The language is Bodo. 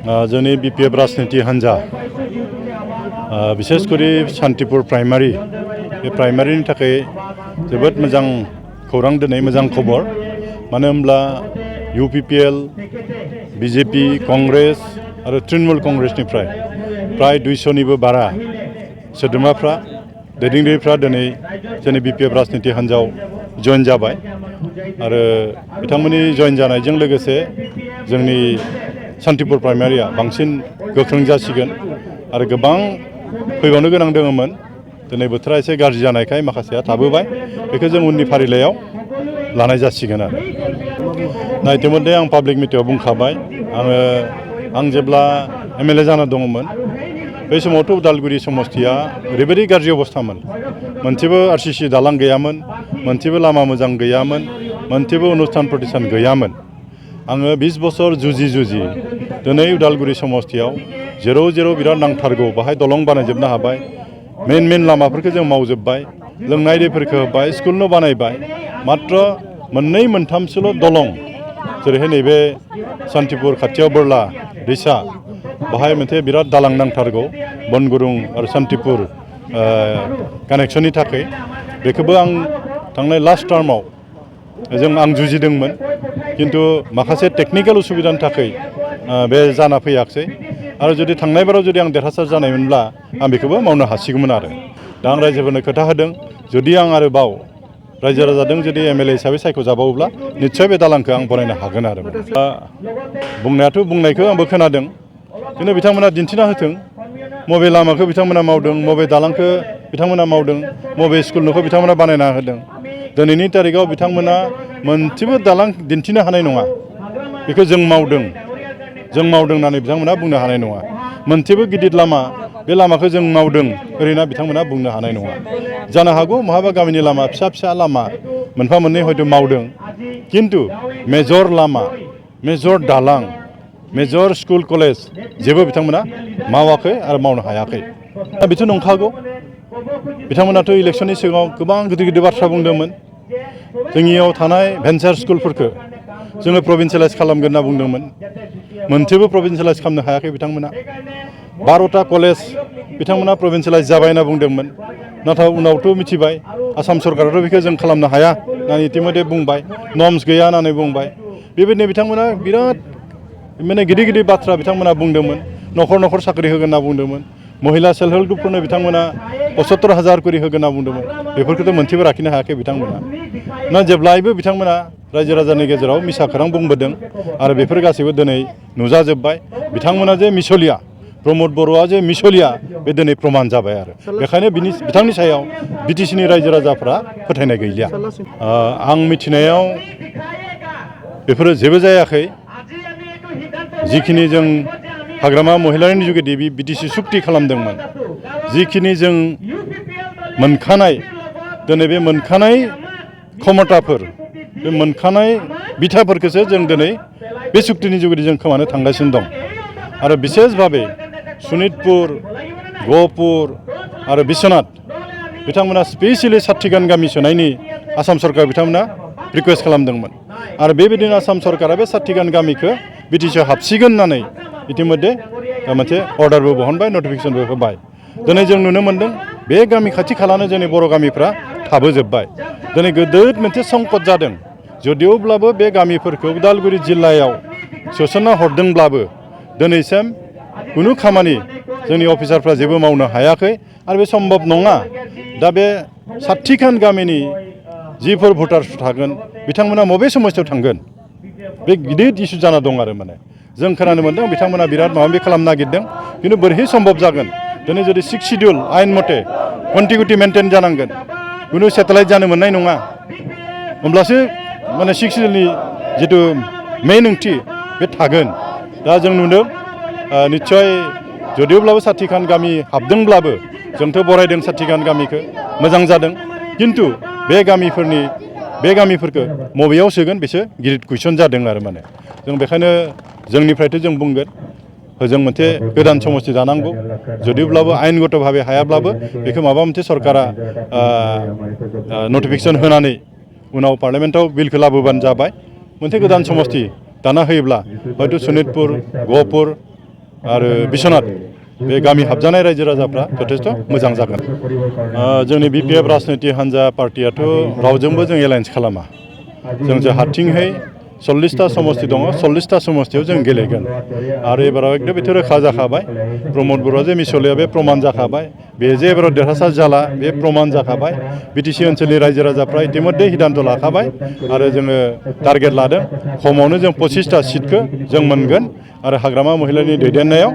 जोंनि बिपिएफ राजनिति हान्जा बिसेसकरि शान्तिपुर प्राइमारि बे प्राइमारिनि थाखाय जोबोद मोजां खौरां दिनै मोजां खबर मानो होनब्ला इउपिपिएल बिजेपि कंग्रेस आरो तृणमूल कंग्रेसनिफ्राय प्राय 200निबो बारा सोद्रोमाफ्रा दैदेनगिरिफ्रा दिनै जोंनि बिपिएफ राजनिति हान्जायाव जइन जाबाय आरो बिथांमोननि जइन जानायजों लोगोसे जोंनि शान्तिपुर प्राइमारिया बांसिन गोख्रों जासिगोन आरो गोबां फैबावनो गोनां दङमोन दिनै बोथोरा एसे गाज्रि जानायखाय माखासेया थाबोबाय बेखौ जों उननि फारिलाइयाव लानाय जासिगोन आरो इतिमध्ये आं पाब्लिक मिटिङाव बुंखाबाय आं जेब्ला एमएलए जाना दङमोन बे समावथ' उदालगुरि समस्तिया ओरैबायदि गाज्रि अबस्थामोन मोनसेबो आरसिसि दालां गैयामोन मोनसेबो लामा मोजां गैयामोन मोनसेबो अनुष्ठान प्रतिष्ठान गैयामोन आङो 20 बोसोर जुजि दिनै उदालगुरि समस्तियाव जेराव बिराद नांथारगौ बाहाय दलं बानायजोबनो हाबाय मेन लामाफोरखौ जों मावजोब्बाय लोंनाय दैफोरखौ होबाय स्कुल न' बानायबाय मात्र मोननै मोनथामसोल' दलं जेरैहाय नैबे शान्तिपुर खाथियाव बोरला दैसा बाहाय मोनसे बिराद दालां नांथारगौ बनगुरुं आरो शान्तिपुर कानेक्सननि थाखाय बेखौबो आं थांनाय लास्ट टार्माव आं जुजिदोंमोन किन्तु माखासे टेकनिकेल उसुबिदानि थाखाय बे जाना फैयाखै आरो जुदि थांनाय बाराव जुदि आं देरहासार जानायमोनब्ला आं बेखौबो मावनो हासिगौमोन आरो दा आं रायजोफोरनो खोथा होदों जुदि आं आरोबाव रायजो राजाजों जुदि एमएलए हिसाबै सायख'जाबावोब्ला निस्सय बे दालांखौ आं बनायनो हागोन आरो बुंनायाथ' बुंनायखौ आंबो खोनादों किन्तु बिथांमोना दिन्थिना होथों मबे लामाखौ बिथांमोना मावदों मबे दालांखौ बिथांमोना मावदों मबे स्कुल न'खौ बिथांमोना बानायना होदों दिनैनि तारिखाव बिथांमोना मोनसेबो दालां दिन्थिनो हानाय नङा बेखौ जों मावदों होननानै बिथांमोना बुंनो हानाय नङा मोनसेबो गिदिर लामा बे लामाखौ जों मावदों ओरैनो बिथांमोना बुंनो हानाय नङा जानो हागौ महाबा गामिनि लामा फिसा लामा मोनफा मोननै हयथ' मावदों किन्तु मेजर लामा मेजर दालां मेजर स्कुल कलेज जेबो बिथांमोना मावाखै आरो मावनो हायाखै दा बेथ' नंखागौ बिथांमोनाथ' इलेक्सननि सिगाङाव गोबां गिदिर बाथ्रा बुंदोंमोन जोंनियाव थानाय भेन्सार स्कुलफोरखौ जोङो प्रभिन्सियेलाइज खालामगोन होनना बुंदोंमोन मोनसेबो प्रभिन्सियेलाइज खालामनो हायाखै बिथांमोना 12टा कलेज बिथांमोना प्रभिन्सियेलाइज जाबाय होनना बुंदोंमोन नाथाय उनावथ' मिथिबाय आसाम सरकाराथ' बेखौ जों खालामनो हाया होननानै इतिमध्ये बुंबाय नर्म्स गैया होननानै बुंबाय बेबायदिनो बिथांमोना बिराद माने गिदिर बाथ्रा बिथांमोना बुंदोंमोन न'खर साख्रि होगोन होनना बुंदोंमोन महिला सेल्फ हेल्प ग्रुपफोरनो बिथांमोना 75,000 करि होगोन होनना बुंदोंमोन बेफोरखौथ' मोनसेबो लाखिनो हायाखै बिथांमोना जेब्लायबो बिथांमोना रायजो राजानि गेजेराव मिसा खौरां बुंबोदों आरो बेफोर गासैबो दिनै नुजाजोब्बाय बिथांमोना जे मिसलिया प्रमद बर'आ जे मिसलिया बे दिनै प्रमान जाबाय आरो बेखायनो बिथांनि सायाव बिटिसिनि रायजो राजाफ्रा फोथायनाय गैलिया आं मिथिनायाव बेफोरो जेबो जायाखै जिखिनि जों हाग्रामा महिलारिनि जुगेदि बिटिसि सुक्ति खालामदोंमोन जिखिनि जों मोनखानाय दिनै बे मोनखानाय क्षमताफोर बे मोनखानाय बिथाफोरखौसो जों दिनै बे सुक्तिनि जुगेदि जों खोमानो थांगासिनो दं आरो बिसेस भाबे सनितपुर गहपुर आरो बिश्वनाथ बिथांमोना स्पेसियेलि 60 गामि सोनायनि आसाम सरकार बिथांमोना रिकुवेस्ट खालामदोंमोन आरो बेबायदिनो आसाम सरकारा बे 60 गामिखौ बिटिसिआव हाबसिगोन होननानै इतिमध्ये मोनसे अर्डारबो बहनबाय नटिफिकेसनबो होबाय दिनै जों नुनो मोन्दों बे गामि खाथि खालानो जोंनि बर' गामिफ्रा थाबोजोब्बाय दिनै गोदोद मोनसे संकट जादों जदिवब्लाबो बे गामिफोरखौ उदालगुरि जिल्लायाव सोसनना हरदोंब्लाबो दिनैसिम खुनु खामानि जोंनि अफिसारफ्रा जेबो मावनो हायाखै आरो बे सम्भब नङा दा बे 60 गामिनि जिफोर भटार्स थागोन बिथांमोना बबे समस्यायाव थांगोन बे गिदिर इस्यु जाना दं आरो माने जों खोनानो मोन्दों बिथांमोना बिराद माबा माबि खालामनो नागिरदों किन्तु बोरैहाय सम्भब जागोन दिनै जुदि 6 शिड्युल आयेन मथे कन्टिगिउटि मेनटेन जानांगोन खुनु सेटेलाइट जानो मोननाय नङा होमब्लासो माने 6 शिड्युलनि जिथु मेइन ओंथि बे थागोन दा जों नुदों निस्सय जदिवब्लाबो 60 गामि हाबदोंब्लाबो जोंथ' बरायदों 60 गामिखौ मोजां जादों किन्तु बे गामिफोरखौ बबेयाव सोगोन बेसो गिदिर कुइसन जादों आरो माने जों बेखायनो जोंनिफ्रायथ' जों बुंगोन होजों मोनसे गोदान समस्ति दानांगौ जदिवब्लाबो आयेनगत भाबे हायाब्लाबो बेखौ माबा मोनसे सरकारा नटिफिकेसन होनानै उनाव पार्लियामेन्टआव बिलखौ लाबोबानो जाबाय मोनसे गोदान समस्ति दाना होयोब्ला हयथ' सनितपुर गहपुर आरो बिश्वनाथ बे गामि हाबजानाय रायजो राजाफ्रा जथेस्थ' मोजां जागोन। जोंनि BPF राजनिति हान्जा पार्टियाथ' रावजोंबो जों एलायन्स खालामा। जों हारसिंहै 40टा समस्ति दङ, 40टा समस्तियाव जों गेलेगोन। आरो एबाराव एकदम बेथ' रोखा जाखाबाय, प्रमद बर'आ जे मिसलिया बे प्रमान जाखाबाय, बे जे एबाराव देरहासार जाला बे प्रमान जाखाबाय। BTC ओनसोलनि रायजो राजाफ्रा इतिमध्य सिद्धान्त लाखाबाय आरो जोङो टारगेट लादों खमावनो जों 25टा सिटखौ जों मोनगोन आरो हाग्रामा महिलारिनि दैदेननायाव